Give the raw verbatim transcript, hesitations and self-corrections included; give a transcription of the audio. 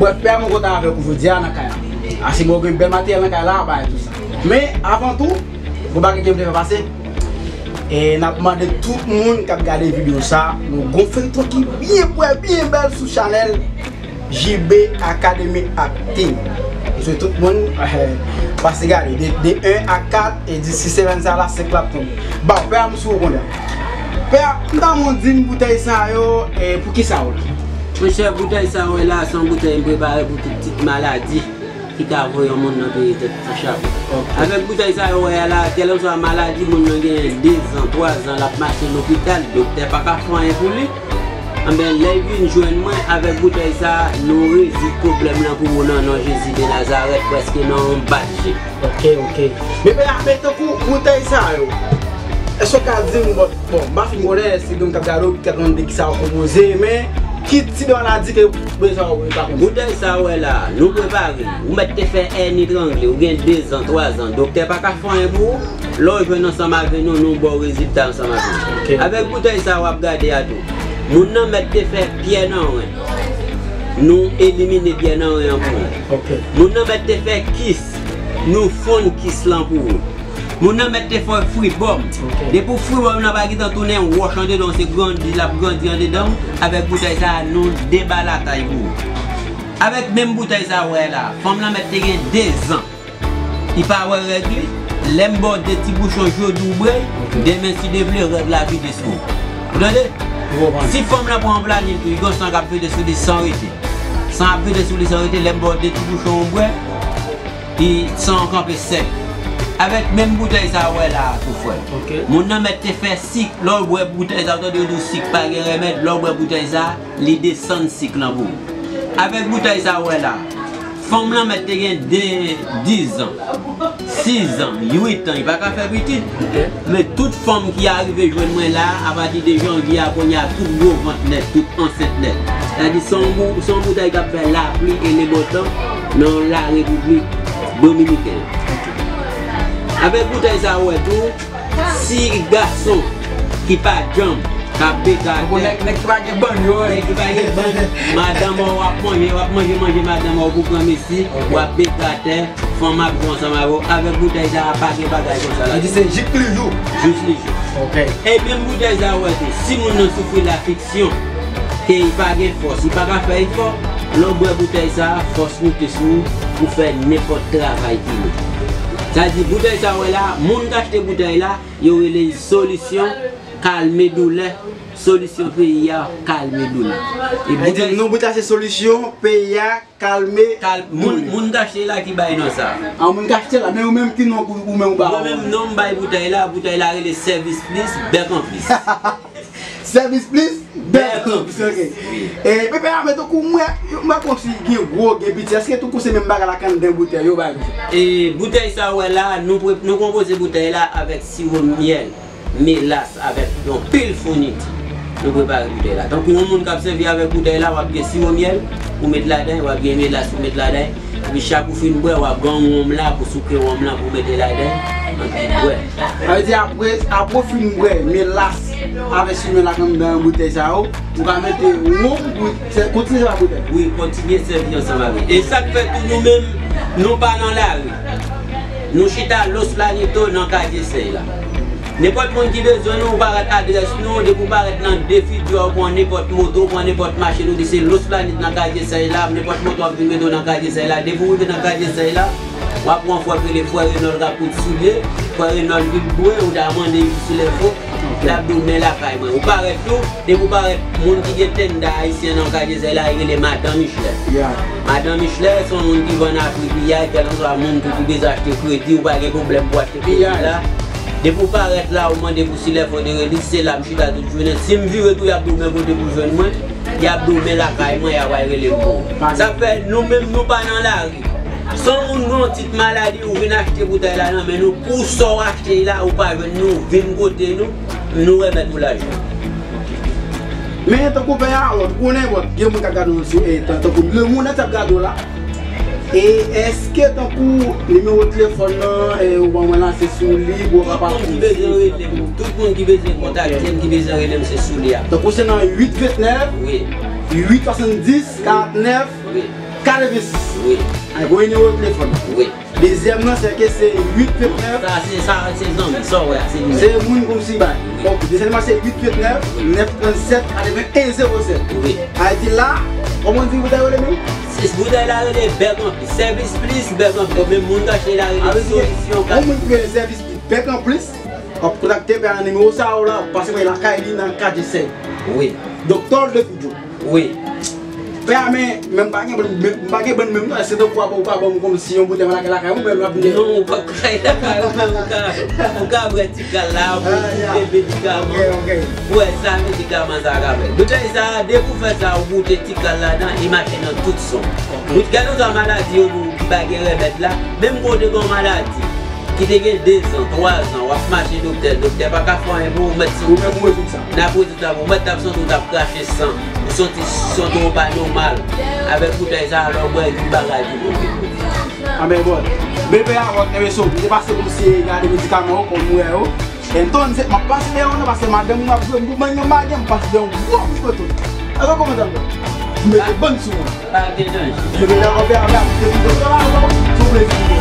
Brèf, pè a, mwen kontan avèk ou jodi a nan kay la. Asegire w gen bèl materyèl nan kay la, bagay tou sa. Men, avan tou, gon bagay ke m te fè pase. E n ap mande tout moun k ap gade videyo sa, nou gon feyton ki byen pwè, byen bèl sou chanèl J B Academy Acting. M swete tout moun, eh, pase gade de, de en a kat, e disi semèn sa la, senk la ap tonbe. Bon, pè a, m sou ou kounye a. Pè a, m ta renmen w di m boutèy sa yo, e pou ki sa yo la? Monchè, boutèy sa w wè la, se yon boutèy m prepare pou tout tip maladi ki ka voye yon moun nan peye tèt sou chapo. Ok. Avèk boutèy sa yo wè a la, kèlkanswa maladi moun nan genyen, de zan, twa zan, l ap mache lopital, doktè pa ka fè anyen pou li. Anben, lè l vin jwenn mwen, avèk boutèy sa, nou rezoud pwoblèm lan pou ou nan non Jezi de Nazarèt, prèske nan yon bat je. Ok, ok. Men pè a, men tankou boutèy sa yo, èske w ka di m, bon, bon, m pa fin konnen, èske gen moun k ap gade w, kèk moun de ki sa yo konpoze, men ki tip de maladi ke boutèy sa yo prepare? Boutèy sa w wè la, nou prepare. Ou mèt te fè èni trangle, ou gen de zan, twa zan, doktè pa ka fè anyen pou ou. Lè w jwenn ansanm avè nou, nou ba w rezilta ansanm avè nou. Ok. Avèk boutèy sa w ap gade a tou. Moun nan mèt te fè pyè nan ren. Nou elimine pyè nan ren an pou ou. Ok. Moun nan mèt te fè kis. Nou fonn kis lan pou ou. Moun nan mèt te fè fribòm. Ok. Depi w fribòm nan pa gentan tounen wòch andedan w, se grandi l ap grandi andedan w. Avèk boutèy sa a, nou debalatay pou ou. Avèk menm boutèy sa a w wè la, fanm lan mèt te gen de zan. Li pa wè règ li. Lè m ba w de ti bouchon jodi w bwè, ok, demen si Dye vle, règ la vide sou ou. Ou tande? M konprann. Si fanm lan pran yon planil tou, li gen san k ap vide sou li san rete. San ap vide sou li san rete, lè m ba w de ti bouchon w bwè, li san an kanpe sèk. Avèk menm boutèy sa a w wè la a tou, frè. Ok. Moun nan mèt te fè sik, lè w bwè boutèy sa a, ou tande yo di w sik pa gen remèd, lè w bwè boutèy sa a, li desann sik lan pou ou. Avèk boutèy sa a w wè la a, fanm lan mèt te gen de, diz an, sis an, uit an, li pa ka fè pitit. Ok. Men tout fanm ki arive jwenn mwen la, apati de janvye a, kounye a, tout gwo vant nèt, tout ansent nèt. Sa di, se yon bou-, se yon boutèy k ap fè lapli e lebòtan nan la Repiblik Dominiken. Avèk boutèy sa a w wè tou, si gason ki pa djanm, k ap beka atè, nèg, nèg ki pa gen bann yo, nèg ki pa gen bann, madanm w ap manje, w ap manje, manje madanm w pou granmesi, ok, w ap beka atè, fanm ap jwe ansanm avè w. Avèk boutèy sa a, pa gen bagay konsa la. Li di se jis li jou. Jis li jou. Ok. E menm boutèy sa a w wè tou, si moun nan soufri lafiksyon, ke li pa gen fòs, li pa ka fè efò, lè w bwè boutèy sa a, fòs moute sou ou pou fè nenpòt travay ki lou. Sa di, boutèy sa a w wè la, moun k achte boutèy la, yo rele l solisyon kalme doulè, solisyon peyi a, kalme doulè. E boutèy, non boutèy se solisyon peyi a, kalme doulè. Kal-, moun, moun k achte la ki bay non sa. A, moun k achte la, men ou menm ki non ou, ou menm ou ba? Mwen menm non m bay boutèy la, boutèy la rele sèvis plis, bèk an plis. Sèvis plis, bèk an plis, ok. Wi. E, pèpè a, men tankou mwen, mwen kòmsi gen gwo, gen piti, èske tankou se menm bagay la k anndan boutèy yo bay konsa? E, boutèy sa w wè la, nou pre-, nou konpoze boutèy la avèk siwo myèl, melas, avèk yon pil founiti. Nou prepare boutèy la. Tankou yon moun k ap sèvi avèk boutèy la, w ap gen siwo myèl, ou met ladan, w ap gen melas, ou met ladan. Epi chak ou fin bwè, w ap gen wonm la pou souke wonm lan pou mete ladan, anpi bwè. Sa vle di apre, apre w fin bwè melas avèk simen la k anndan boutèy sa yo, ou ka mete wonm pou sè-, kontinye sèvi ak boutèy. Wi, kontinye sèvi ansanm avè l. E sa k fè tou nou menm, nou pa nan lari. Nou chita Los Planitos nan katye Sèy la. Nenpòt moun ki bezwen nou, ou parèt adrès nou, depi w parèt nan de figi w, ou pran nenpòt moto, ou pran nenpòt machin, ou di se Los Planitos nan katye Sèy la, nenpòt moto ap vin mete w nan katye Sèy la. Depi w rive nan katye Sèy la, w ap pran frè k rele frè Renòl k ap koud soulye, frè Renòl vin bwè, ou ta mande li si lè fo, l ap di w men lakay mwen. Ou parèt tou, depi w parèt, moun ki gen tenda ayisyen nan katye Sèy la, li rele Madan Michlè. Ya. Madan Michlè, se yon moun ki vann Afrik li a, kèlkanswa moun tou ki bezwen achte kredi, ou pa gen pwoblèm pou achte kredi la. Depi w parèt la, ou mande pou si lè fo de redi, se la m chita tout jounen. Si m vire tou, y ap di w men kote pou jwenn mwen, y ap di w men lakay mwen, y ap al rele m pou ou. Sa fè, nou menm, nou pa nan lari. Si yon moun gen yon tit maladi, ou vin achte boutèy la nan men nou, pou sa w achte la, ou pa jwenn nou, vin kote nou, nou remèt ou lajan. Men tankou pè a, ou konnen, bon, gen moun k ap gade w sou, e, tan-, tankou lemonn ki ap gade w la. E èske tankou nimewo telefòn nan, e, ou ban mwen la, se sou li, pou w kapab... Tout moun ki bezwen rele m, tout moun ki bezwen kontakte m, ki bezwen rele m, se sou li a. Tankou se nan uit vennèf? Wi. uit swasanndis, karantnèf, katrevensis. Wi. Ay, premye nimewo telefòn. Wi. Dezyèm nan, se ke se uit vennèf. Sa, se sa, se zanmi, sa w wè a, se li. Se moun kòmsi bay. Wi. Ok, dezyèm nan, se uit vennèf, nèf trannsèt, katreven en zewo sèt. Wi. Ay, di la, kòman di boutèy yo rele menm? Se boutèy la rele Bèk Anplis. Sèvis plis, Bèk Anplis. Menm moun k achte la rele Solisyon. Yon moun ki rele sèvis plis, Bèk Anplis. W ap kontakte pè a nan nimewo sa yo la, w ap pase wè lakay li nan katye sèy. Wi. Doktè Lefidjo. Wi. Pè a, men, men m pa gen, men m pa gen bann menm non, èske tankou w ap, w pa ban m kòmsi yon boutèy lakay, lakay mwen, men m ap vin. Non, ou p ap kay lakay mwen, ou ka, ou ka bwè ti kal la, pou ou bebe medikaman. Ok, ok. Ou wè sa, medikaman sa ka fè. Boutèy sa, depi w fè sa, ou goute ti kal ladan, li mache nan tout son. Bout kèlkeswa maladi yo, ki pa gen remèd la, menm kote gen yon maladi ki te gen dezan, twazan, w ap mache doktè, doktè pa ka fè anyen pou ou, mèt santi. Ou menm ou rezoud sa. N ap rezoud sa pou ou, mèt t ap santi ou t ap krache san, ou santi, santi ou pa nòmal. Avèk boutèy sa, lè w bwè, yon bagay ki bon. Anben bon. Bebe a, wòt, enben so, li te pase pou m eseye gade medikaman yo, kòm ou wè yo. Anton, se, m ap pase dèyè w non, paske madanm mwen ap jwe, m pou mande yon madanm, m pase dèyè yon gwo kout kouto. Alò, kòman sa l fè? M mete bann sou mwen. Pa gen danje. M mete dèyè w, fè avè a, m te di, doktè la, non, souple.